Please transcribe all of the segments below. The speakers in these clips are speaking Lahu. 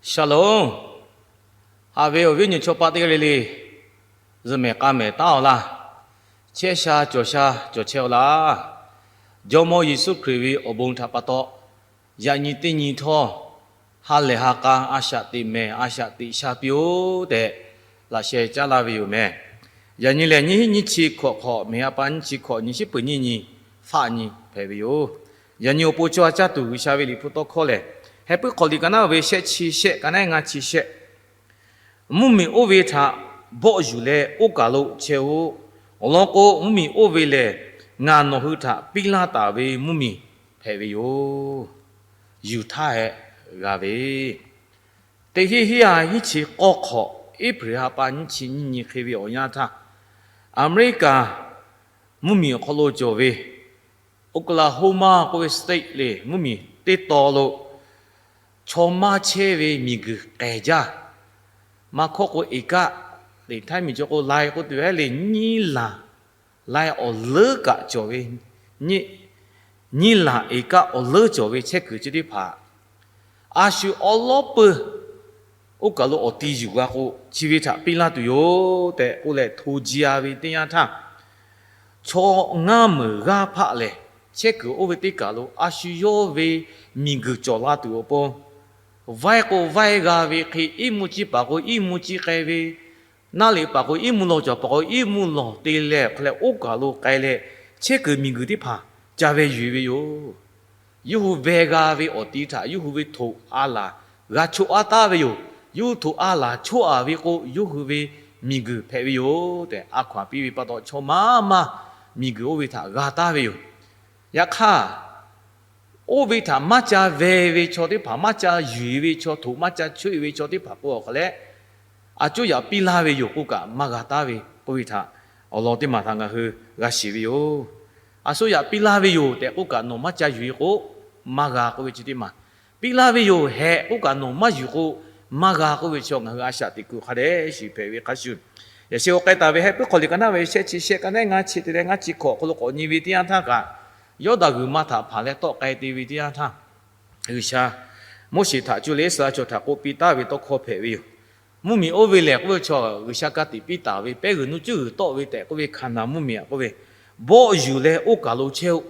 Shalom. Haꞈ ve awˬ viˉ awˬ nyi chaw paˆ teˇ g'aˇ le le, zuhꞈ mehˍ k'a mehˍ taˉ-aw laˇ. Chehˇ sha cawˬ sha cawˬ chehˇ-aw laˇ. Jawˇmawˇ Yeˍsuˆ Hkriꞈ ve awˬ bon htaꞈ pa taw, yaꞈ nyi teˇ nyi htawˇ, ha lehˬ ha k'a a shaꞈ teꞈ mehˍ a shaꞈ teꞈ sha piˇ-oˆ tehꞈ, laꞈ sheh caˉ laˇ ve yoˬ mehˍ. Yaꞈ nyi lehˬ, nyiˇ hinˉ nyiˇ chi hkawꞈ hk'awꞈ, mehˍ a pa nyiˇ chi hkawꞈ, nyi shiˉ peuˬ nyiˇ nyi, faˆ nyi hpehꞈ ve yoˬ. Yaꞈ nyi awˬ pon caˇ caˇ tuˬ G'uiˬsha ve Liꞈ hpu tawˇ hkawˇ lehˬ, Heh puiˉ hk'aw liꞈ ka naˉ ve shehˆ chi shehˆ, ka naˉ ngaˇ chi shehˆ. Mvuhˇmiˬ oˇ ve htaꞈ bawˆ yuˬ leh oˇ kaˬ lo chehˇ-oˆ. Awˬ lawn k'o, mvuhˇmiˬ oˇ ve lehˬ ngaˬ nawˬ hui htaꞈ piˇ laˇ taˍ ve mvuhˇmiˬ hpehꞈ ve yoˬ. Yuˬ htaˇ hehꞈ g'a ve, teˇ hinˉ hinˉ ha hinˉ chi k'awˇ hk'awꞈ, April ha pa nyiˇ chi nyiˇ nyi hk'e ve awˬ yanˇ htaˇ, Aˍmeˍriˆkaˍ mvuhˇmiˬ awˬ hk'aw lo cawˬ ve Oklahoma k'oˆ ve state le mvuhˇmiˬ teˇ taw lo chaw maˇ chehˇ ve miˬguiˬ k'ehˬ jaˇ. Maˇ hkawˇ k'o, eˍkaˆ le, htaiˇ miˬ cawˬ k'o, lai k'oˆ tuˬ ve le, nyiˇ laˬ, lai awˬ leuˉ kaꞈ cawˬ ve, nyiˇ laˬ eˍkaˆ awˬ leuˉ cawˬ ve chehˇ kuiˬ chi teˇ hpaˍ a shu awˉ lawˉ peuˬ oˇ kaˬ lo awˬ ti yuˬ g'a k'o, chi ve htaꞈ piˇ laˇ tuˬ yoˬ tehꞈ k'oˆ leh, hto ji-a ve teˇ yanˇ htaˇ, chaw ngaˇ meunˍ g'aˇ hpaˆ lehˬ, chehˇ kuiˬ oˇ ve teˇ kaˬ lo a shu yawˇ ve miˬguiˬ cawˬ la tuˬ awˬ pon, vaiˇ k'o vaiˇ g'a ve hk'e, iˉ mvuhˇ ciˇ paˍ k'o iˉ mvuhˇ ciˇ k'ai ve, naˇ liꞈ paˍ k'o iˉ mvuhˇ lawˬ, cawˬ paˍ k'o iˉ mvuhˇ lawˬ te leh hk'e leh, oˇ kaˬ lo k'ai leh, chehˇ kuiˬ miˬguiˬ teˇ hpaˍ ca ve yuˬ-e ve yoˬ. Yawˇ hui veh g'a ve awˬ ti htaꞈ yawˇ hui ve htoꞈ a laˬ g'a choˆ aˉ taˉ ve yoˬ. Yawˇ hui htoꞈ a laˬ choˆ-a ve k'o, yawˇ hui ve miˬguiˬ hpehꞈ ve yoˬ tehꞈ a hkaw-anˬ piˇ ve pa taw, chaw maˇ maˇ miˬguiˬ oˇ ve htaꞈ g'a taˉ ve yoˬ. Yaꞈ hk'aˇ, oˇ ve htaꞈ maˇ ca veh ve chaw teˇ hpaˍ, maˇ ca yuˬ-e ve chaw, htoꞈ maˇ ca choˆ-e ve chaw teˇ hpaˍ k'o, awˬ hk'aw leh a cuˇ yaꞈ piˇ laˇ ve yoˬ k'oˆ kaꞈ maˇ g'a taˉ ve k'oˆ ve htaꞈ awˬ lawn teˇ maˬ htaꞈ ngaˬ hui g'a shiˍ ve yoˬ. A cuˇ yaꞈ piˇ laˇ ve yoˬ tehꞈ k'oˆ kaꞈ, nawˬ maˇ ca yuˬ-e k'o maˇ g'a k'oˆ ve chi teˇ maˬ. Piˇ laˇ ve yoˬ hehꞈ k'oˆ kaꞈ, nawˬ maˇ yuˬ k'o maˇ g'a k'oˆ ve chi, ngaˬ hui a shaꞈ teꞈ kuiˬ hk'a dehꞈ shiˍ hpehꞈ ve hk'a shuˍ, yaꞈ sheh g'aw k'ai taˍ ve Heh puiˉ hk'aw liꞈ ka naˉ ve shehˆ chi shehˆ, ka naˉ ngaˇ chi te leh ngaˇ chi hkawꞈ hk'aw lo k'awꞈ nyi ve teˇ yanˇ htaˇ kaꞈ, Yawˇdanˍ g'uiˬ ma htaꞈ hpanˍ leh tawˆ k'ai te ve teˇ yanˇ htaˇ, G'uiˬsha Moˉseˍ htaꞈ cuˇ leh Iˉsaˍreˍlaˆ chaw htaꞈ k'oˆ piˇ taˍ ve tawˇ hkawˇ hpehꞈ ve yoˬ. Mvuhˇmiˬ oˇ ve lehˬ k'oˆ ve chaw, G'uiˬsha ka tiꞈ piˇ taˍ ve pehˉ g'uiˬ nuˇ cuˉ g'uiˬ tawˆ ve tehꞈ k'oˆ ve Hkaˍnanˍ mvuhˇmiˬ-a k'oˆ ve, bawˆ yuˬ leh oˇ kaˬ lo chehˇ-oˆ.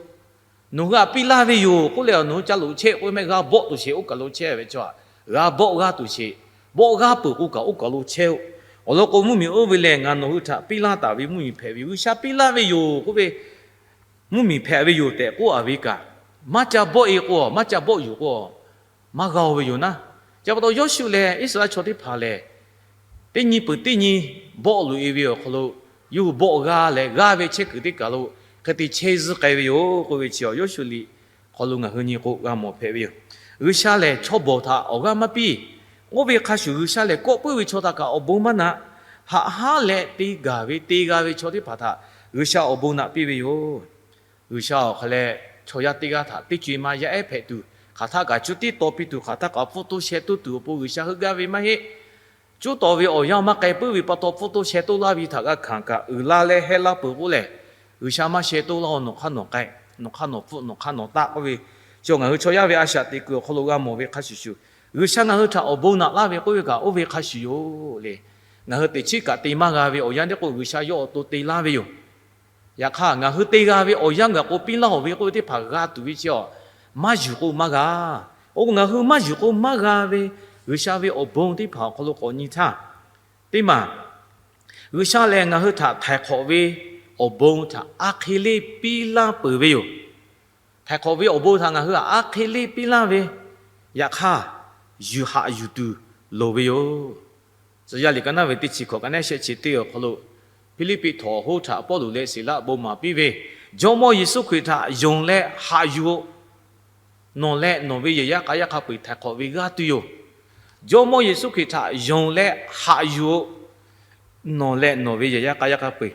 Nawˬ hui htaꞈ piˇ laˇ ve yoˬ k'oˆ leh, nawˬ hui ca loꞈ chehˇ k'oˆ ve mehˆ, g'a bawˆ tuˬ sheˍ oˇ kaˬ lo chehˇ ve chaw, g'a bawˆ g'aˇ tuˬ sheˍ, bawˆ g'aˇ peuˬ k'o kaꞈ oˇ kaˬ lo chehˇ-oˆ. Awˬ lawn k'o, mvuhˇmiˬ oˇ ve lehˬ ngaˬ nawˬ hui htaꞈ piˇ laˇ taˍ ve mvuhˇmiˬ hpehꞈ ve, G'uiˬsha piˇ laˇ ve yoˬ k'oˆ ve mvuhˇmiˬ hpehꞈ ve yoˬ tehꞈ k'oˆ-a ve kaꞈ, maˇ ca bawˆ-e k'o, maˇ ca bawˆ yuˬ k'o, maˇ g'a-o ve yoˬ naˉ. Chi pa taw Yoˇshuˆ leh Iˉsaˍreˍlaˆ chaw teˇ hpaˍ lehˬ, teˇ nyi peuˬ teˇ nyi bawˆ loꞈ-e ve awˬ hk'aw lo, yawˇ hui bawˆ g'a leh g'aˇ ve chehˇ kuiˬ teˇ kaˬ lo hk'e te chehˇ zuhˇ k'ai ve yoˬ k'oˆ ve chi, Yoˇshuˆ liꞈ hk'aw lo ngaˬ hui nyi k'o g'a mawˬ hpehꞈ ve yoˬ. G'uiˬsha lehˬ chaw bawˬ htaꞈ awˬ g'aˇ maˇ piˇ. Oˇ ve hk'a shuˍ, G'uiˬsha lehˬ kawˆ puiˉ ve chaw htaꞈ kaꞈ awˬ bon maˇ naꞈ. Haꞈ haˉ leh te gaˬ ve te g'a ve chaw teˇ hpaˍ htaꞈ G'uiˬsha awˬ bon naꞈ piˇ ve yoˬ. G'uiˬsha awˬ hk'aw leh chaw yaˇ teˇ g'aˇ htaꞈ teˇ co-e ma yaˇ ehˉ hpehꞈ tuˬ, hk'aˬ htaˆ kaꞈ cuˇ tiˉ taw piˇ tuˬ, hk'aˬ htaˆ kaꞈ pfuhˇ toˇ sheh toˇ tuˬ awˬ pon G'uiˬsha heuˆ gaˇ ve maˇ heˆ. Cuˇ taw ve awˬ yanˇ maˇ k'ai puiˉ ve pa taw, pfuhˇ toˇ sheh toˇ laˇ ve htaꞈ g'a hkanˍ kaꞈ, uiˍ la leh heh laˇ peuˬ k'oˆ lehˬ, G'uiˬsha maˇ sheh toˇ laˇ-oˬ. Nawˬ hk'aˇ nawˬ k'ai, nawˬ hk'aˇ nawˬ pfuhˆ, nawˬ hk'aˇ nawˬ taˆ k'oˆ ve, chi ngaˬ hui chaw yaˇ ve a shaꞈ teꞈ kuiˬ awˬ hk'aw lo g'a mawˬ ve hk'a shuˍ shuˍ, G'uiˬsha ngaˬ hui htaꞈ awˬ bon naꞈ laˇ ve k'oˆ ve kaꞈ oˇ ve hk'a shuˍ yoˬ le. Ngaˬ hui teꞈ chiˉ kaꞈ te maˇ g'a ve awˬ yanˇ teˇ k'o, G'uiˬsha yawˇ awˬ to te laˇ ve yoˬ. Yaꞈ hk'aˇ, ngaˬ hui te g'a ve awˬ yanˇ gaˬ k'o, piˇ laˇ-oˬ ve k'oˆ ve teˇ hpaˍ g'a tuˬ ve chi-a, maˇ yuˬ k'o maˇ g'a. Oˇ k'o, ngaˬ hui maˇ yuˬ k'o maˇ g'a ve G'uiˬsha ve awˬ bon teˇ hpaˍ awˬ hk'aw lo k'awꞈ nyi htaˇ, teˇ maˬ G'uiˬsha lehˬ ngaˬ hui htaꞈ htaiˍ hk'awꞈ ve awˬ bon htaꞈ a hk'e le piˇ laˇ peuˬ ve yoˬ. Htaiˍ hk'awꞈ ve awˬ bon htaꞈ ngaˬ hui htaꞈ a hk'e le piˇ laˇ ve, yaꞈ hk'aˇ, yuˬ haꞈ yuˬ tuˬ loˍ ve yoˬ. Tcuh yaˇ liꞈ ka naˉ ve teˇ chi hkawꞈ, ka naˉ shehˆ chi teˇ awˬ hk'aw lo, Hpiˇliˇpiˆ htawnˍ awˬ hoˉ htaꞈ Pawˇluꞈ leh Siˍlaˆ bon maˍ piˇ ve, Jawˇmawˇ Yeˍsuˆ Hkriꞈ htaꞈ yonˍ leh haꞈ yuˬ-oꞈ. Nawˬ leh nawˬ ve yehˬ yaˇ k'a yaˇ hk'a peu-eˬ htaiˍ hk'awꞈ ve g'aˇ tuˬ yoˬ. Jawˇmawˇ Yeˍsuˆ Hkriꞈ htaꞈ yonˍ leh haꞈ yuˬ-oꞈ. Nawˬ leh nawˬ ve yehˬ yaˇ k'a yaˇ hk'a peu-eˬ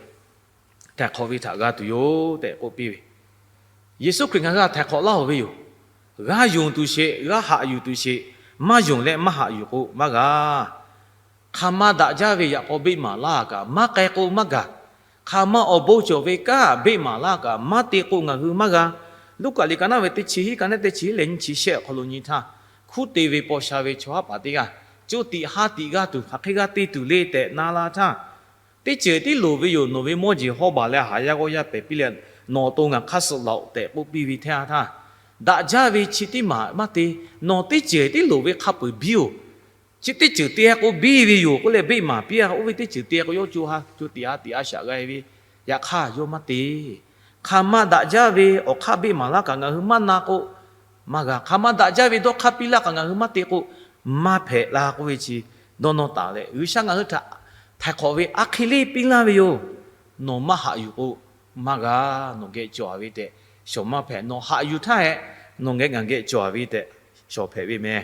htaiˍ hk'awꞈ ve htaꞈ g'a tuˬ yoˬ tehꞈ k'oˆ piˇ ve, Yeˍsuˆ Hkriꞈ ngaˬ hui htaꞈ htaiˍ hk'awꞈ laˇ-oˬ ve yoˬ. G'a yonˍ tuˬ sheˍ, g'a haꞈ yuˬ tuˬ sheˍ, maˇ yonˍ leh maˇ haꞈ yuˬ k'o maˇ g'a. Hk'aˬ ma daꞈ jaˇ ve yaꞈ k'aw beˆ maˍ laˇ kaꞈ, maˇ k'ai k'o maˇ gaˬ. Hk'aˬ ma awˬ bon cawˬ ve kanˉ beˆ maˍ laˇ kaꞈ, maˇ te k'o ngaˬ hui maˇ g'a. Luˉkaꞈ liꞈ ka naˉ ve teˇ chi hiˉ, ka naˉ teˇ chi hiˉ leh nyiˇ chi shehˆ awˬ hk'aw lo nyi htaˇ, hkuˉ te ve paw sha ve chaw haˉ paˍ teˇ g'aˇ co tiꞈ ha tiꞈ g'a tuˬ hk'aˬ hk'e g'a te tuˬ le tehꞈ na la htaˇ, teˇ ceuˬ tiˉ loˍ ve yoˬ. Nawˬ ve mawˇ jeˬ hawˇ baˬ leh haˍ yaˇ g'awˇ yaˇ pehˬ piˇ leh, nawˬ awˬ to ngaˬ hk'aˇ suh laˬ-oꞈ tehꞈ k'oˆ piˇ ve teˇ yanˇ htaˇ, daꞈ jaˇ ve chi teˇ maˬ maˇ te. Nawˬ teˇ ceuˬ tiˉ loˍ ve hk'a peu-eˬ biˇ-oˬ. Chi teˇ ceuˬ te k'o biˇ ve yoˬ k'oˆ leh beˆ maˍ piˇ-a. Oˇ ve teˇ ceuˬ te k'o yawˇ co ha co tiꞈ ha tiꞈ a shaꞈ g'a ve, yaꞈ hk'aˇ yawˇ maˇ te. Hk'aˬ ma daꞈ jaˇ ve awˬ hk'aˇ beˆ maˍ laˇ kaꞈ ngaˬ hui maˇ na k'o, maˇ g'a. Hk'aˬ ma daꞈ jaˇ ve dawˇ hk'aˇ piˇ laˇ kaꞈ ngaˬ hui maˇ te k'o, maˇ hpehꞈ la k'oˆ ve chi dawˇ nawˇ taˍ leh, G'uiˬsha ngaˬ hui htaꞈ htaiˍ hk'awꞈ ve aˬ hk'e le piˇ laˇ ve yoˬ. Nawˬ maˇ haꞈ yuˬ k'o, maˇ g'a. Nawˬ geh cawˬ ve tehꞈ shawˍ maˇ hpehꞈ. Nawˬ haꞈ yuˬ htaˇ hehꞈ, nawˬ geh ngaˬ geh cawˬ ve tehꞈ shawˍ hpehꞈ ve meh.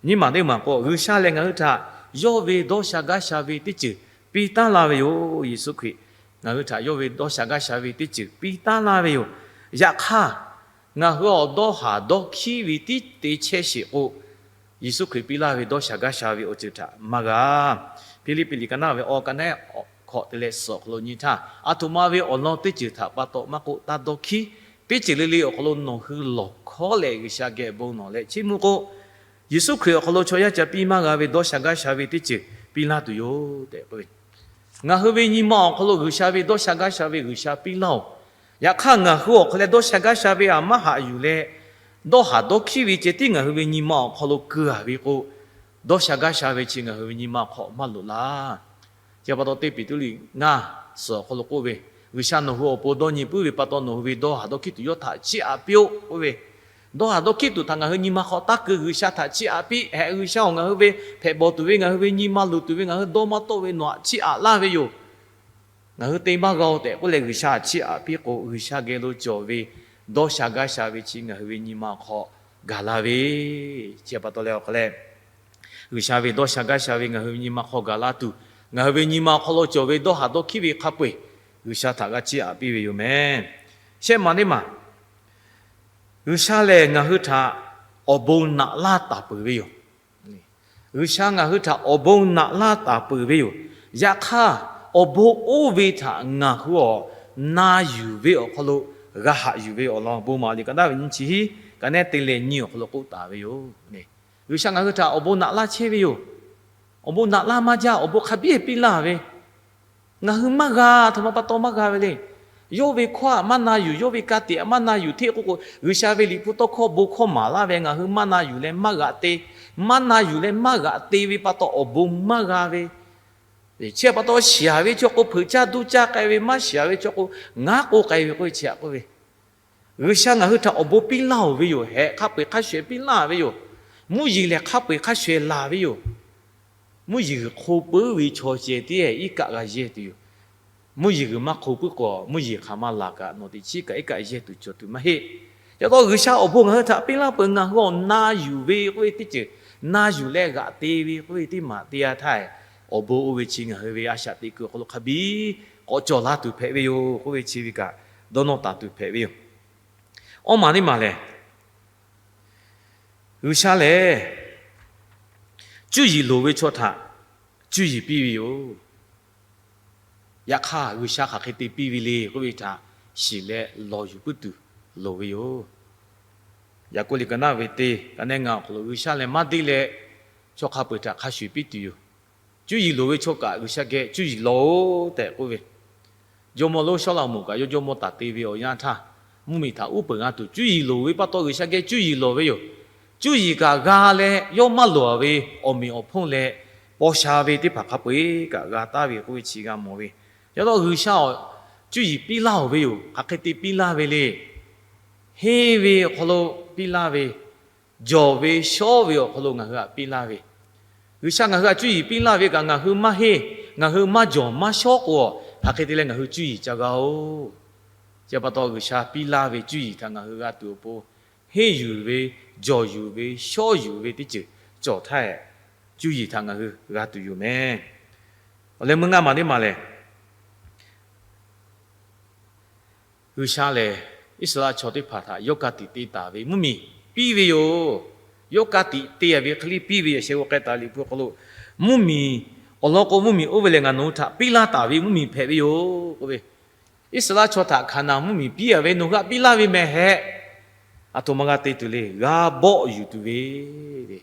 Nyiˇ maˬ teˇ maˬ k'o, G'uiˬsha lehˬ ngaˬ hui htaꞈ yawˇ ve dawˇ sha gaˇ sha ve teˇ ceuˬ piˇ taˉ laˇ ve yoˬ. Yeˍsuˆ Hkriꞈ ngaˬ hui htaꞈ yawˇ ve dawˇ sha gaˇ sha ve teˇ ceuˬ piˇ taˉ laˇ ve yoˬ. Yaꞈ hk'aˇ, ngaˬ hui awˬ dawˇ haˍ dawˇ hkiˉ ve tiˉ te chehˇ sheˍ k'o, Yeˍsuˆ Hkriꞈ piˇ laˇ ve dawˇ sha gaˇ sha ve awˬ ceuˬ htaꞈ maˇ g'a. Hpiˇliˇpiˆ liꞈ ka naˆ ve awˬ ka naˆ hkawꞈ te leh suhˍ awˬ hk'aw lo nyi htaˇ, aˬ htoꞈ ma ve awˬ lawn teˇ ceuˬ htaꞈ pa taw maˇ k'oˆ, taˇ dawˇ hkiˉ. Teˇ ceuˬ le le awˬ hk'aw lo nawˬ hui lawˬ hkawˉ leh G'uiˬsha geh bon lawˬ leh chiˇ mvuh k'o, Yeˍsuˆ Hkriꞈ awˬ hk'aw lo chaw yaˇ ca piˇ maˇ g'a ve dawˇ sha gaˇ sha ve teˇ ceuˬ piˇ laˇ tuˬ yoˬ tehꞈ k'oˆ ve. Ngaˬ hui ve nyi ma awˬ hk'aw lo G'uiˬsha ve dawˇ sha gaˇ sha ve G'uiˬsha piˇ laˇ-oˬ. Yaꞈ hk'aˇ, ngaˬ hui awˬ hk'aw leh dawˇ sha gaˇ sha ve aꞈ maˇ haꞈ yuˬ leh, dawˇ haˍ dawˇ hkiˉ ve ceh tiˉ ngaˬ hui ve nyi ma awˬ hk'aw lo keu-a ve k'o, dawˇ sha gaˇ sha ve chi ngaˬ hui ve nyi ma awˬ hk'aw maˇ loꞈ laˇ. Chi pa taw, teˇ Peˍtruˆ liꞈ ngaˇ suhˍ awˬ hk'aw lo k'oˆ ve, G'uiˬsha nawˬ hui awˬ pon dawˇ nyi puiˉ ve pa taw, nawˬ hui ve dawˇ haˍ dawˇ hkiˉ tuˬ yawˇ htaꞈ chiˇ aꞈ piˇ-oˆ k'oˆ ve. Dawˇ haˍ dawˇ hkiˉ tuˬ htaꞈ ngaˬ hui nyi ma hk'aw taˇ keu, G'uiˬsha htaꞈ chiˇ aꞈ piˇ. Hehꞈ, G'uiˬsha-oˬ, ngaˬ hui ve hpehꞈ bawˬ tuˬ ve, ngaˬ hui ve nyi ma luˬ tuˬ ve, ngaˬ hui dawˇ maˇ tawˆ ve nawˬ htaꞈ chiˇ aꞈ laˇ ve yoˬ. Ngaˬ hui te maˇ g'a-oˬ tehꞈ k'oˆ leh G'uiˬsha htaꞈ chiˇ aꞈ piˇ k'o, G'uiˬsha geh lo cawˬ ve dawˇ sha gaˇ sha ve chi ngaˬ hui ve nyi ma awˬ hk'aw gaˬ la ve. Chi pa taw leh awˬ hk'aw leh, G'uiˬsha ve dawˇ sha gaˇ sha ve ngaˬ hui ve nyi ma hk'aw gaˬ la tuˬ, ngaˬ hui ve nyi ma awˬ hk'aw lo cawˬ ve dawˇ haˍ dawˇ hkiˉ ve hk'a peu-eˬ G'uiˬsha htaꞈ g'a chiˇ aꞈ piˇ ve yoˬ meh. Shehˆ maˬ teˇ maˬ, G'uiˬsha lehˬ ngaˬ hui htaꞈ awˬ bon naꞈ laˇ taˍ peuˬ ve yoˬ. G'uiˬsha ngaˬ hui htaꞈ awˬ bon naꞈ laˇ taˍ peuˬ ve yoˬ. Yaꞈ hk'aˇ, awˬ bon oˇ ve htaꞈ ngaˬ hui awˬ na yuˬ ve awˬ hk'aw lo g'a haꞈ yuˬ ve awˬ lawn bon maˍ liꞈ ka daˇ ve nyiˇ chi hiˉ ka nehˉ te leh nyi awˬ hk'aw lo k'oˆ taˍ ve yoˬ. G'uiˬsha ngaˬ hui htaꞈ awˬ bon naꞈ laˇ chehˇ ve yoˬ. Awˬ bon naꞈ laˇ maˇ jaˇ, awˬ bon hk'a biˇ piˇ laˇ ve, ngaˬ hui maˇ g'a, aˬ htoꞈ ma pa taw maˇ g'a ve le. Yawˇ ve hkawˇ aꞈ maˇ na yuˬ, yawˇ ve ka tiꞈ aꞈ maˇ na yuˬ hteˇ k'oˆ k'o, G'uiˬsha ve liꞈ hpu tawˇ hkawˇ bon hkawˇ maˍ laˇ ve ngaˬ hui maˇ na yuˬ leh maˇ g'aꞈ te, maˇ na yuˬ leh maˇ g'aꞈ te ve pa taw awˬ bon maˇ g'a ve, chi pa taw shiˍ-a ve chaw k'o hpeuꞈ caˇ duˇ caˇ k'ai ve, maˇ shiˍ-a ve chaw k'o ngaˉ k'oˆ k'ai ve k'oˆ ve chi htaꞈ k'oˆ ve. G'uiˬsha ngaˬ hui htaꞈ awˬ bon piˇ laˇ-oˬ ve yoˬ. Hehꞈ, hk'a peu-eˬ hk'a sho-eˬ piˇ laˇ ve yoˬ. Mvuhˇ yeˬ lehˬ hk'a peu-eˬ hk'a sho-eˬ laˬ ve yoˬ. Mvuhˇ yeˬ g'uiˬ hk'o puiˉ ve chaw ceh tiˉ iˉ kaˆ g'a yehˇ tuˬ yoˬ. Mvuhˇ yeˬ g'uiˬ maˇ hk'o puiˉ k'o, mvuhˇ yeˬ hk'aˬ ma laˬ kaꞈ nawˬ teꞈ chiˉ kaꞈ iˉ kaˆ yehˇ tuˬ cawˬ tuˬ maˇ heˆ. Chi pa taw G'uiˬsha awˬ bon ngaˬ hui htaꞈ piˇ laˇ peuˬ, ngaˬ hui awˬ na yuˬ ve k'oˆ ve teˇ ceuˬ, na yuˬ leh g'aꞈ te ve k'oˆ ve teˇ maˬ te-a htaˇ, awˬ bon oˇ ve chi ngaˬ hui ve a shaꞈ teꞈ kuiˬ awˬ hk'aw lo hk'a biˇ k'awꞈ cawˬ la tuˬ hpehꞈ ve yoˬ k'oˆ ve chi ve kaꞈ dawˇ nawˇ taˍ tuˬ hpehꞈ ve yoˬ. Awˇ maˬ teˇ maˬ lehˬ, G'uiˬsha lehˬ cuˇ yiˍ loˍ ve chaw htaꞈ cuˇ yiˍ piˇ ve yoˬ. Yaꞈ hk'aˇ, G'uiˬsha hk'aˬ hk'e te piˇ ve le k'oˆ ve htaꞈ shiˍ leh lawˬ yuˬ puiˉ tuˬ loˍ ve yoˬ. Yaˍkoˆ liꞈ ka naˆ ve teˇ ka nehˉ ngaˬ awˬ hk'aw lo, G'uiˬsha lehˬ maˇ deˇ leh chaw hk'a peu-eˬ htaꞈ hk'a shuˍ piˇ tuˬ yoˬ. Cuˇ yiˍ loˍ ve chaw kaꞈ G'uiˬsha geh cuˇ yiˍ lawˬ-oˬ tehꞈ k'oˆ ve, jawˇmawˇ lonˉ Sawˉlaꞈmonˍ kaꞈ yawˇ jawˇmawˇ taˍ te ve awˬ yanˇ htaˇ, mvuhˇmiˬ htaꞈ uˉ peunˍ g'a tuˬ cuˇ yiˍ loˍ ve pa taw G'uiˬsha geh cuˇ yiˍ lawˬ ve yoˬ. Cuˇ yiˍ kaꞈ g'a leh yawˇ maˇ loˍ-a ve awˬ meꞈ awˬ hponˇ leh paw sha ve teˇ hpaˍ hk'a peu-eˬ kaꞈ g'a taˍ ve k'oˆ ve chi g'a mawˬ ve. Yaꞈ taw G'uiˬsha cuˇ yiˍ piˇ laˇ-oˬ ve yoˬ. Hk'aˬ hk'e te piˇ laˇ ve le. Henˇ ve awˬ hk'aw lo piˇ laˇ ve, jawˬ ve shawˉ ve awˬ hk'aw lo ngaˬ hui htaꞈ piˇ laˇ ve, G'uiˬsha ngaˬ hui htaꞈ cuˇ yiˍ piˇ laˇ ve kaꞈ ngaˬ hui maˇ henˇ, ngaˬ hui maˇ jawˬ maˇ shawˉ k'o, hk'aˬ hk'e te leh ngaˬ hui cuˇ yiˍ ca g'a-oˬ. Chi pa taw G'uiˬsha piˇ laˇ ve cuˇ yiˍ htaꞈ ngaˬ hui g'a tuˬ awˬ pon, henˇ yuˬ ve, jawˬ yuˬ ve, shawˉ yuˬ ve teˇ ceuˬ cawˬ htaˇ, cuˇ yiˍ htaꞈ ngaˬ hui g'a tuˬ yoˬ meh. Awˬ leh meuˇ ngaˇ maˬ teˇ maˬ lehˬ, G'uiˬsha lehˬ Iˉsaˍreˍlaˆ chaw teˇ hpaˍ htaꞈ yawˇ ka tiꞈ te taˍ ve mvuhˇmiˬ piˇ ve yoˬ. Yawˇ ka tiꞈ te-a ve hk'e le piˇ ve yoˬ. Sheh g'o k'ai taˍ ve liꞈ hpu hk'aw lo, mvuhˇmiˬ awˬ lawn k'o, mvuhˇmiˬ oˇ ve lehˬ ngaˬ nawˬ hui htaꞈ piˇ laˇ taˍ ve mvuhˇmiˬ hpehꞈ ve yoˬ k'oˆ ve, Iˉsaˍreˍlaˆ chaw htaꞈ Hkaˍnanˍ mvuhˇmiˬ piˇ-a ve nawˬ hui htaꞈ piˇ laˇ ve mehˍ hehꞈ. Aˬ htoꞈ ma g'a te tuˬ le. G'a bawˆ yuˬ tuˬ ve le.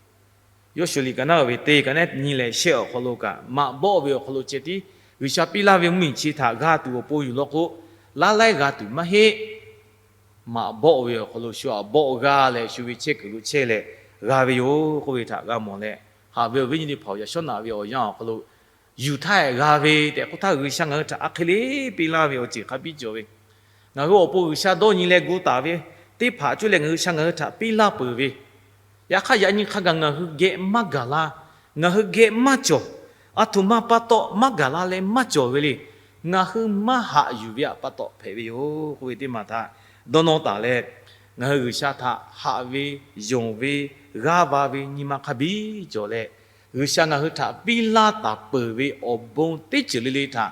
Yawˇshuˍ liꞈ ka naˉ ve teˇ ka naˉ nyi leh shehˆ awˬ hk'aw lo kaꞈ, maꞈ bawˆ ve awˬ hk'aw lo ceh tiˉ G'uiˬsha piˇ laˇ ve mvuhˇmiˬ chi htaꞈ g'a tuˬ awˬ pon yuˬ law k'o, laˇ laiˉ g'a tuˬ maˇ heˆ. Maꞈ bawˆ ve awˬ hk'aw lo shu aꞈ bawˆ g'a leh, shu ve chehˇ kuiˬ lo chehˇ leh g'a ve yoˬ k'oˆ ve htaꞈ g'a mawˬ leh, haꞈ ve awˬ viˉ nyi teˇ hpaˍ-oˬ, yaꞈ shawˉ naꞈ ve awˬ yanˇ awˬ hk'aw lo yuˬ htaˇ g'a ve tehꞈ k'oˆ htaˇ, G'uiˬsha ngaˬ hui htaꞈ a hk'e le piˇ laˇ ve awˬ ceuˬ hk'a biˇ cawˬ ve, ngaˬ hui awˬ pon G'uiˬsha dawˇ nyi leh gu taˍ ve teˇ hpaˍ cuˇ leh ngaˬ hui G'uiˬsha ngaˬ hui htaꞈ piˇ laˇ peuˬ ve, yaꞈ hk'aˇ yaꞈ nyi hk'a gaˬ ngaˬ hui geh maˇ gaˬ la, ngaˬ hui geh maˇ cawˬ, aˬ htoꞈ ma pa taw maˇ gaˬ la leh maˇ cawˬ ve le. Ngaˬ hui maˇ haꞈ yuˬ ve aꞈ pa taw hpehꞈ ve yoˬ k'oˆ ve teˇ maˬ htaꞈ dawˇ nawˇ taˍ leh, ngaˬ hui G'uiˬsha htaꞈ haꞈ ve, yonˍ ve, g'aˇ va ve nyi ma hk'a biˇ cawˬ leh, G'uiˬsha ngaˬ hui htaꞈ piˇ laˇ taˍ peuˬ ve awˬ bon teˇ ceuˬ le le htaꞈ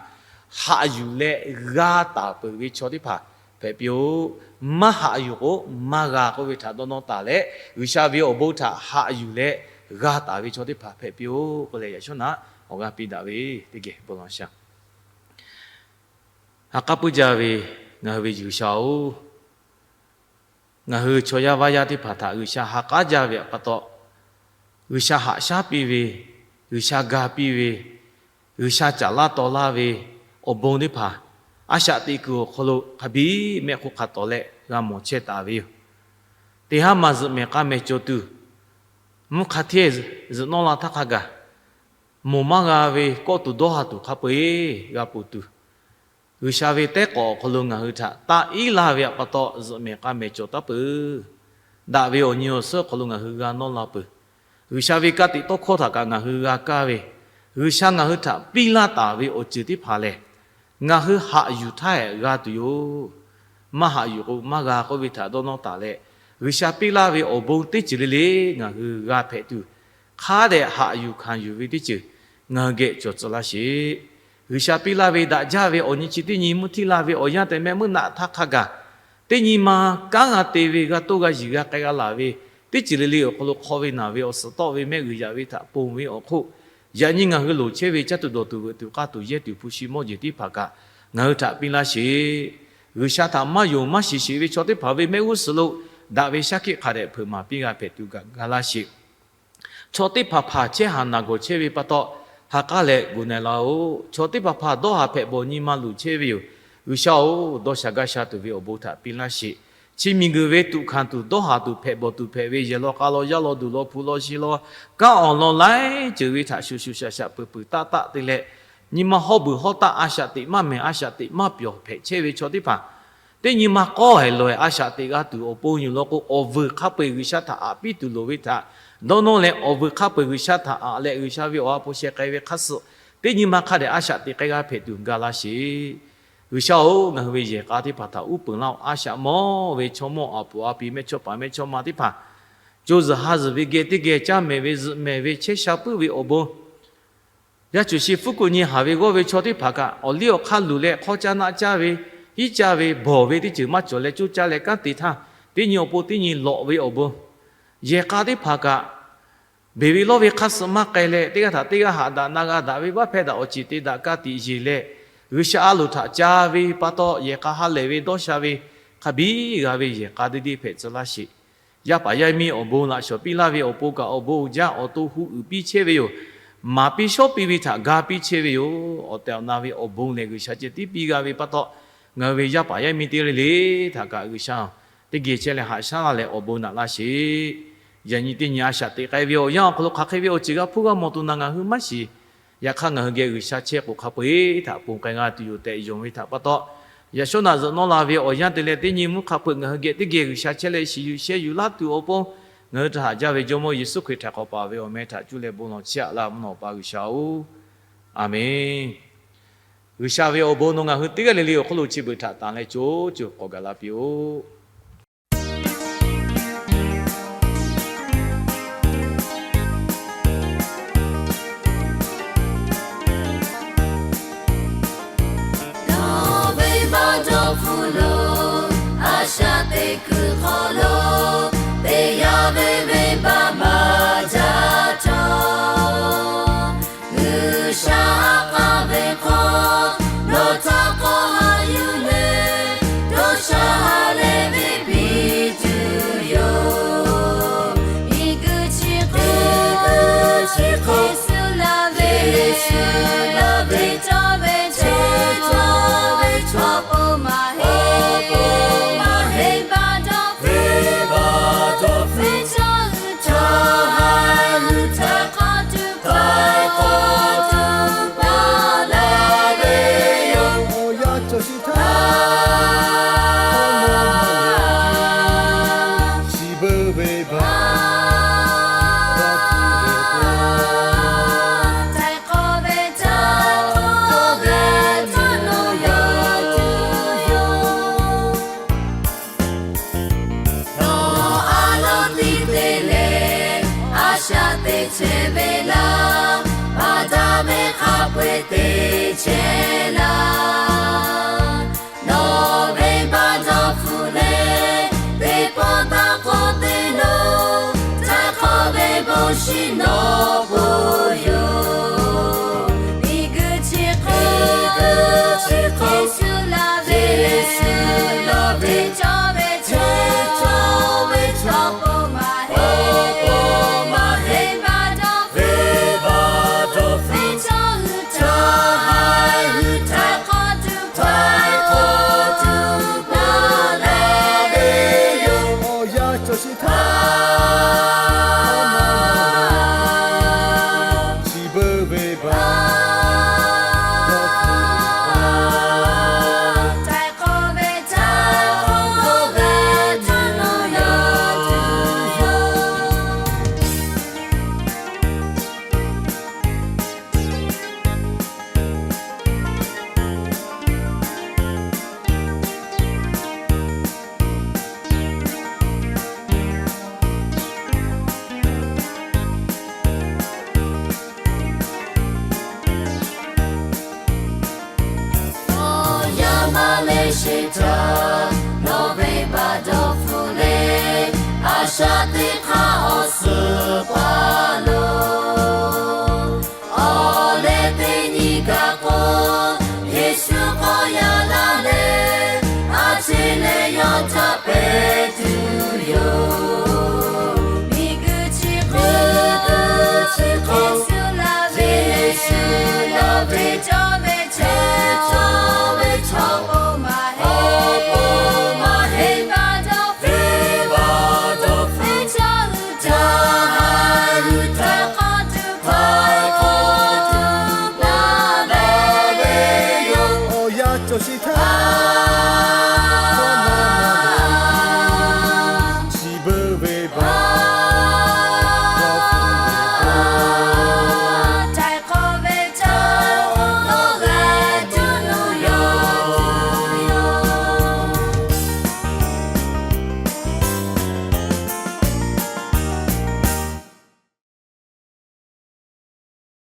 haꞈ yuˬ leh g'a taˍ peuˬ ve chaw teˇ hpaˍ hpehꞈ piˇ-oˆ. Maˇ haꞈ yuˬ k'o maˇ g'a k'oˆ ve htaꞈ dawˇ nawˇ taˍ leh, G'uiˬsha ve awˬ bon htaꞈ haꞈ yuˬ leh g'a taˍ ve chaw teˇ hpaˍ hpehꞈ piˇ-oˆ k'oˆ leh, yaꞈ shawˉ naꞈ awˬ g'aˇ piˇ daꞈ ve teˇ geh bon law sha. Ha k'aˉ puiˉ jaˇ ve ngaˬ hui ve G'uiˬsha-oˬ, ngaˬ hui chaw yaˇ vaˇ yaˇ teˇ hpaˍ htaꞈ G'uiˬsha ha k'aˉ jaˇ ve aꞈ pa taw, G'uiˬsha haꞈ shaˉ piˇ ve, G'uiˬsha ga piˇ ve, G'uiˬsha caˍ laˇ taw laˇ ve awˬ bon teˇ hpaˍ a shaꞈ teꞈ kuiˬ awˬ hk'aw lo hk'a biˇ mehˆ hk'oˆ hk'a tawˍ leh g'a mawˬ chehˇ taˍ ve yoˬ. Teˇ haˉ ma zuhꞈ mehˍ k'a mehˍ cawˬ tuˬ, mvuhˇ hk'a hteˇ zuhꞈ nawˇ la htaˇ hk'a gaˬ, moˬ maˇ g'a ve kawˆ tuˬ dawˇ ha tuˬ hk'a peu-eˬ g'a ponˬ tuˬ, G'uiˬsha ve tehˉ k'awꞈ awˬ hk'aw lo ngaˬ hui htaꞈ taˆ iˉ laˇ ve aꞈ pa taw, zuhꞈ mehˍ k'a mehˍ cawˬ taˉ peuˬ. Daꞈ ve awˬ nyi awˬ suhˉ awˬ hk'aw lo ngaˬ hui g'a nawˇ la peuˬ. G'uiˬsha ve ka tiꞈ tawˇ hkawˇ htaꞈ kaꞈ ngaˬ hui g'a kaˇ ve, G'uiˬsha ngaˬ hui htaꞈ piˇ laˇ taˍ ve awˬ ceuˬ teˇ hpaˍ lehˬ, ngaˬ hui haꞈ yuˬ htaˇ hehꞈ g'a tuˬ yoˬ. Maˇ haꞈ yuˬ k'o maˇ g'a k'oˆ ve htaꞈ dawˇ nawˇ taˍ leh, G'uiˬsha piˇ laˇ ve awˬ bon teˇ ceuˬ le le ngaˬ hui g'a hpehꞈ tuˬ, hk'a dehꞈ haꞈ yuˬ hkanˍ yuˬ ve teˇ ceuˬ ngaˬ hui geh cawˬ tcuh laˇ sheˍ. G'uiˬsha piˇ laˇ ve daꞈ jaˇ ve awˬ nyi chi teˇ nyi mvuhˇ htiˇ la ve awˬ yanˇ tehꞈ mehˆ meuˇ naꞈ htaˇ hk'a gaˬ, teˇ nyi ma kanˉ g'a te ve, g'a toˇ g'a yiˬ g'a k'ai g'a laˬ ve teˇ ceuˬ le le awˬ hk'aw lo hk'aw ve naˬ ve awˬ suhˍ tawˆ ve mehˆ g'uiˬ yaꞈ ve htaꞈ ponˬ ve awˬ hk'oˆ, yaꞈ nyi ngaˬ hui loˍ chehˇ ve caˇ tuˬ dawˬ tuˬ veuꞈ tuˬ k'aˇ tuˬ yehˇ tuˬ hpu shi mawˇ jeˬ teˇ hpaˍ kaꞈ ngaˬ hui htaꞈ piˇ laˇ sheˍ. G'uiˬsha htaꞈ maˇ yonˍ maˇ shiˍ sheˍ ve chaw teˇ hpaˍ ve mehˆ g'uˇ suhˍ lo daꞈ ve shaˉ hkiˆ hk'a dehꞈ hpeuꞈ maˍ piˇ g'a hpehꞈ tuˬ kaꞈ ga laˇ sheˍ. Chaw teˇ hpaˍ hpaˍ chehˇ haˍ naˬ gawˬ chehˇ ve pa taw, ha k'aˉ leh gu na laˇ-oˆ. Chaw teˇ hpaˍ hpaˍ dawˇ haˍ hpehꞈ bawˬ nyi ma luˬ chehˇ ve yoˬ. G'uiˬsha-oˬ, dawˇ sha gaˇ sha tuˬ ve awˬ bon htaꞈ piˇ laˇ sheˍ. Chi miˬguiˬ ve tuꞈ hkanˍ tuˬ dawˇ haˍ tuˬ hpehꞈ bawˬ tuˬ hpehꞈ ve yehˬ law k'a law yaˇ law duˬ law hpu law shi law kanˉ awˬ lawn laiˉ ceuˬ ve htaꞈ shuˍ shuˍ shaˍ shaˍ peuˬ peuˬ taˆ taˆ te leh, nyi ma hawˇ buiˬ hawˇ taˆ a shaꞈ teꞈ maˇ mehˬ a shaꞈ teꞈ maˇ pyawˬ hpehꞈ chehˇ ve chaw teˇ hpaˍ, teˇ nyi ma k'awˇ hehˍ lawˬ hehˍ a shaꞈ teꞈ g'a tuˬ awˬ pon yoˬ law k'o, awˬ vuiˬ hk'a peu-eˬ G'uiˬsha htaꞈ aꞈ piˇ tuˬ loˍ ve htaꞈ dawˇ nawˇ leh, awˬ vuiˬ hk'a peu-eˬ G'uiˬsha htaꞈ aꞈ leh G'uiˬsha ve awˬ ha hpu sheh k'ai ve hk'a suh, teˇ nyi ma hk'a dehꞈ a shaꞈ teꞈ k'ai g'a hpehꞈ tuˬ ga laˇ sheˍ. G'uiˬsha-oˬ, ngaˬ hui ve yehˬ k'a teˇ hpaˍ htaꞈ uˉ peunˍ laˇ-oˆ. A shaꞈ mawˇ ve chaw mawˇ aˬ puˍ a pi mehˆ chawˇ paˍ mehˆ chawˇ ma teˇ hpaˍ, co zuhˬ ha zuhˬ ve geh teˇ geh caˇ mehˍ ve zuhꞈ mehˍ ve chehˇ sha puiˉ ve awˬ bon, yaˇ cuˬ shi fuˉ kuˬ nyi haˍ ve g'awˇ ve chaw teˇ hpaˍ kaꞈ, awˬ liˇ awˬ hk'aˇ luˬ leh hk'awˇ caˇ naˆ caˇ ve, hiˉ caˇ ve, bawˬ ve teˇ ceuˬ maˇ cawˬ leh coˇ caˇ leh kanˉ te htaˇ, teˇ nyi awˬ pon teˇ nyi lawꞈ ve awˬ bon, yehˬ k'a teˇ hpaˍ kaꞈ, beˬ ve lawˇ ve hk'a suh maˇ k'ai leh, teˇ g'aˇ htaꞈ teˇ g'aˇ haꞈ daꞈ na g'a daꞈ ve vaˇ hpehˇ daꞈ awˬ ceˬ te daꞈ ka tiꞈ yeˬ leh, G'uiˬsha a loˍ htaꞈ ca ve pa taw, yehˬ k'a ha lehˬ ve dawˇ sha ve hk'a biˇ g'a ve yehˬ k'a deˇ deˇ hpehꞈ tcuh laˇ sheˍ. Yaˇ paˍ yaˇ miˇ awˬ bon laꞈ shawˍ piˇ laˇ ve awˬ pon kaꞈ, awˬ bon uiˍ jaˇ awˬ to hu uiˍ piˇ chehˇ ve yoˬ. Maˍ piˇ shawˉ piˇ ve htaꞈ ga piˇ chehˇ ve yoˬ. Awˬ tehˬ awˬ na ve awˬ bon lehˬ, G'uiˬsha ceh tiˉ piˇ g'a ve pa taw, ngaˬ hui ve yaˇ paˍ yaˇ miˇ teˇ g'aˇ le le htaꞈ kaꞈ G'uiˬsha teˇ geh chehˇ leh haꞈ shaˉ laˇ leh awˬ bon naꞈ laˇ sheˍ. Yaꞈ nyi teˇ nyi a shaꞈ teꞈ k'ai ve awˬ yanˇ awˬ hk'aw lo hk'aˬ hk'e ve awˬ ceuˬ g'a hpuˇ g'a mawˬ tuˬ naˬ ngaˬ hui maˇ shiˍ. Yaꞈ hk'aˇ, ngaˬ hui geh G'uiˬsha chehˇ k'o hk'a peu-eˬ htaꞈ ponˬ k'ai g'a tuˬ yoˬ tehꞈ yonˍ ve htaꞈ pa taw, yaꞈ shawˉ naꞈ zuhꞈ nawˇ la ve awˬ yanˇ te leh teˇ nyi mvuhˇ hk'a peu-eˬ ngaˬ hui geh teˇ geh G'uiˬsha chehˇ leh shiˍ yuˬ sheh yuˬ laˇ tuˬ awˬ pon, ngaˬ hui htaꞈ haꞈ jaˇ ve Jawˇmawˇ Yeˍsuˆ Hkriꞈ htaꞈ hk'awꞈ paˍ ve awˬ meh htaꞈ cuˇ leh bon lawˬ chehˇ aꞈ laˇ mvuhˇ naw awˬ pa G'uiˬsha-oˬ, Aˍmenˍ. G'uiˬsha ve awˬ bon nawˬ ngaˬ hui teˇ g'aˇ le le awˬ hk'oˆ lo chi beuꞈ htaꞈ tanˬ leh co co k'awꞈ gaˬ la piˇ-oˆ. Nawˬ ve maˇ dawˇ hpfuhˇ lo a shaꞈ teꞈ kuiˬ hk'aw lo teˇ yanˇ ve venˇbaˆ maˇ jaˇ cawˬ. G'uiˬsha k'aˇ ve hk'aw nawˬ htaꞈ k'awꞈ haꞈ yuˬ leh, dawˇ sha leh ve piˇ tuˬ yoˬ. Miˬguiˬ chi hk'e shaꞈ teꞈ chehˇ ve laˇ, baˬ daꞈ ve hk'a peu-eˬ teꞈ chehˇ laˇ. Nawˬ venˇbaˆ dawˇ hpfuhˆ leh, teˇ pawˆ taˇ k'awꞈ te lo, htaiˍ hk'awꞈ ve bon shiˍ nawˬ pon yoˬ. Miˬguiˬ chi hk'e, Yeˍsuˆ laˇ ve, Yeˍsuˆ laˇ ve, teˇ cawˇ ve, teˇ cawˇ ve chaw k'oˆ maˇ heˆ, k'oˆ maˇ heˆ. Venˇbaˆ dawˇ hpfuhˆ, venˇbaˆ dawˇ hpfuhˆ, teˇ cawˇ hui htaꞈ, hui htaꞈ k'awꞈ tuˬ, htaiˍ hk'awꞈ tuˬ laˇ ve yoˬ. Awˬ yanˇ cawˬ shiˍ htaˇ, chi beuꞈ ve baˬ dawˇ hpfuhˆ, htaiˍ hk'awꞈ ve, htaiˍ hk'awꞈ ve, htaiˍ hk'awꞈ ve, htaiˍ hk'awꞈ ve, htaiˍ hk'awꞈ ve. Awˬ yanˇ maˇ le sheˍ htaˇ, nawˬ venˇbaˆ dawˇ hpfuhˆ leh, a shaꞈ teꞈ hk'aˇ awˬ suhˍ paˍ lo, awˬ leh teˇ nyi kaꞈ k'o, Yeˍsuˆ k'awꞈ yaꞈ la leh, a ciˉ leh yawˇ htaꞈ pehˍ tuˬ yoˬ. Miˬguiˬ chi hk'e, Yeˍsuˆ laˇ ve, Yeˍsuˆ laˇ ve, teˇ cawˇ ve, teˇ cawˇ ve chaw k'oˆ maˇ heˆ, k'oˆ maˇ heˆ. Venˇbaˆ dawˇ hpfuhˆ, venˇbaˆ dawˇ hpfuhˆ, teˇ cawˇ hui htaꞈ, htaiˍ hk'awꞈ tuˬ, htaiˍ hk'awꞈ tuˬ laˇ ve yoˬ. Awˬ yanˇ cawˬ shiˍ htaˇ